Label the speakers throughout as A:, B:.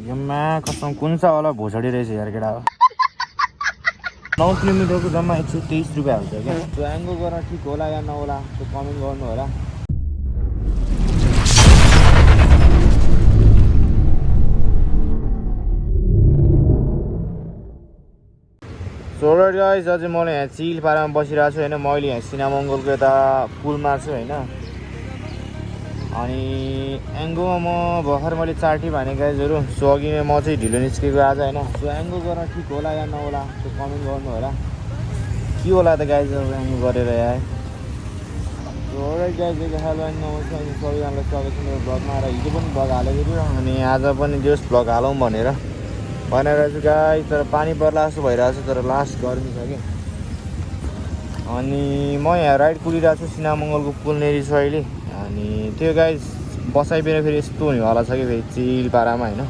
A: यम्मा कसम कुन चाहिँ होला भोसडी रहेछ यार केटा हो 9 किलोमिटरको जम्मा 123 रुपियाँ हुन्छ क्या त्यो एङ्गो गर्न ठिक होला या नहोला त्यो कमेन्ट गर्नु होला सो राइट गाइस अझै मलाई यहाँ चिल पारामा बसिरहेको छु होइन मैले यहाँ सिनामङ्गलको यता पुलमा छु होइन अनि एङ्गोमा म भर्खर मैले चार्टी भने गाइजहरू सो अघि म चाहिँ ढिलो निस्केको आज होइन सो एङ्गो गर्न ठिक होला या नहोला त्यो कमेन्ट गर्नु होला के होला त गाइजहरू एङ्गो गरेर यार सो राइट गाइजहरू हेलो अनि नमस्कार अनि सबैजनालाई स्वागत छ मेरो ब्लगमा र हिजो पनि ब्लग हालेको थियो अनि आज पनि जस ब्लग हालौँ भनेर चाहिँ गाई तर पानी पर्ला जस्तो भइरहेको छ तर लास्ट गर्मी छ कि अनि म यहाँ राइड कुदिरहेको छु सिनामङ्गलको पुलनेरि छु अहिले अनि त्यो गाई बसाइबिर फेरि यस्तो हुनेवाला छ कि फेरि चिल पारामा होइन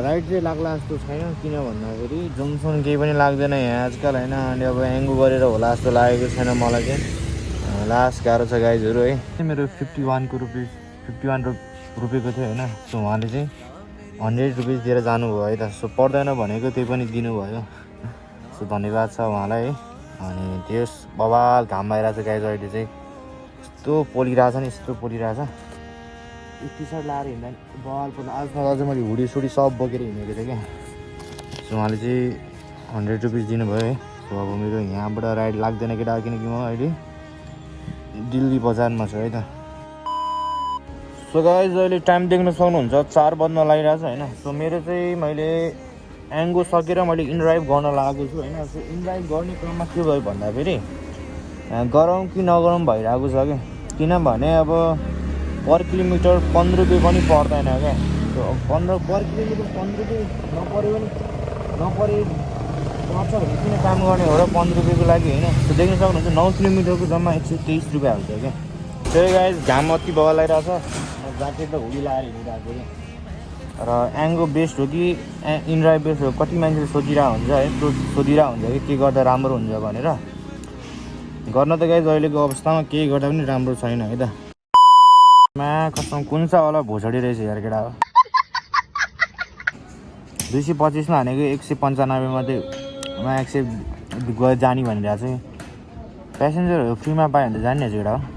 A: राइड चाहिँ लाग्ला जस्तो छैन किन भन्दाखेरि जङसन केही पनि लाग्दैन यहाँ आजकल होइन अनि अब एङ्गो गरेर होला जस्तो लागेको छैन मलाई चाहिँ लास्ट गाह्रो छ गाइजहरू है मेरो 51 रुपियाँको थियो होइन सो उहाँले चाहिँ 100 रुपिस दिएर जानुभयो है त सो पर्दैन भनेको त्यही पनि दिनुभयो सो धन्यवाद छ उहाँलाई है अनि त्यस बबाल घाम भइरहेको छ गाइज अहिले चाहिँ यस्तो पोलिरहेछ नि यस्तो पोलिरहेछ टी सर्ट लाएर हिँड्दा बबाल पर्छ आजमा अझै मैले हुडी सुडी सब बोकेर हिँडेको थिएँ क्या सो उहाँले चाहिँ 100 रुपिस दिनुभयो है सो अब मेरो यहाँबाट राइड लाग्दैन केटा किनकि म अहिले दिल्ली बजारमा छु है त सो गाइज अहिले टाइम देख्न सक्नुहुन्छ 4 बज्न लागिरहेको छ होइन सो मेरो चाहिँ मैले एङ्गो सकेर मैले इनड्राइभ गर्न लागेको छु होइन सो इनड्राइभ गर्ने क्रममा के भयो भन्दाखेरि गरौँ कि नगरौँ भइरहेको छ कि किनभने अब पर किलोमिटर 15 रुपियाँ पनि पर्दैन क्या सो पर किलोमिटर 15 रुपियाँ नपऱ्यो भने नपरे पर्छ भने किन काम गर्ने हो र 15 रुपियाँको लागि होइन सो देख्न सक्नुहुन्छ 9 किलोमिटरको जम्मा 123 रुपियाँ हुन्छ क्या त्यही गाइज घाम अति बगाल लगाइरहेको छ ज्याकेट र हुडी लगाएर हिँडिरहेको क्या र एङ्गो बेस्ट हो कि इनड्राइभ बेस्ट हो कति मान्छेले सोधिरहेको हुन्छ है सोधिरहेको हुन्छ कि के गर्दा राम्रो हुन्छ भनेर गर्न त गाइज अहिलेको अवस्थामा केही गर्दा पनि राम्रो छैन है त मा कसम कुन चाहिँ होला भोसडी रहेछ यार केटा हो 225 मा हानेको 195 मात्रै 100 गएर जाने भनिरहेको छ प्यासेन्जरहरू फ्रीमा पायो भने त जाने केटा हो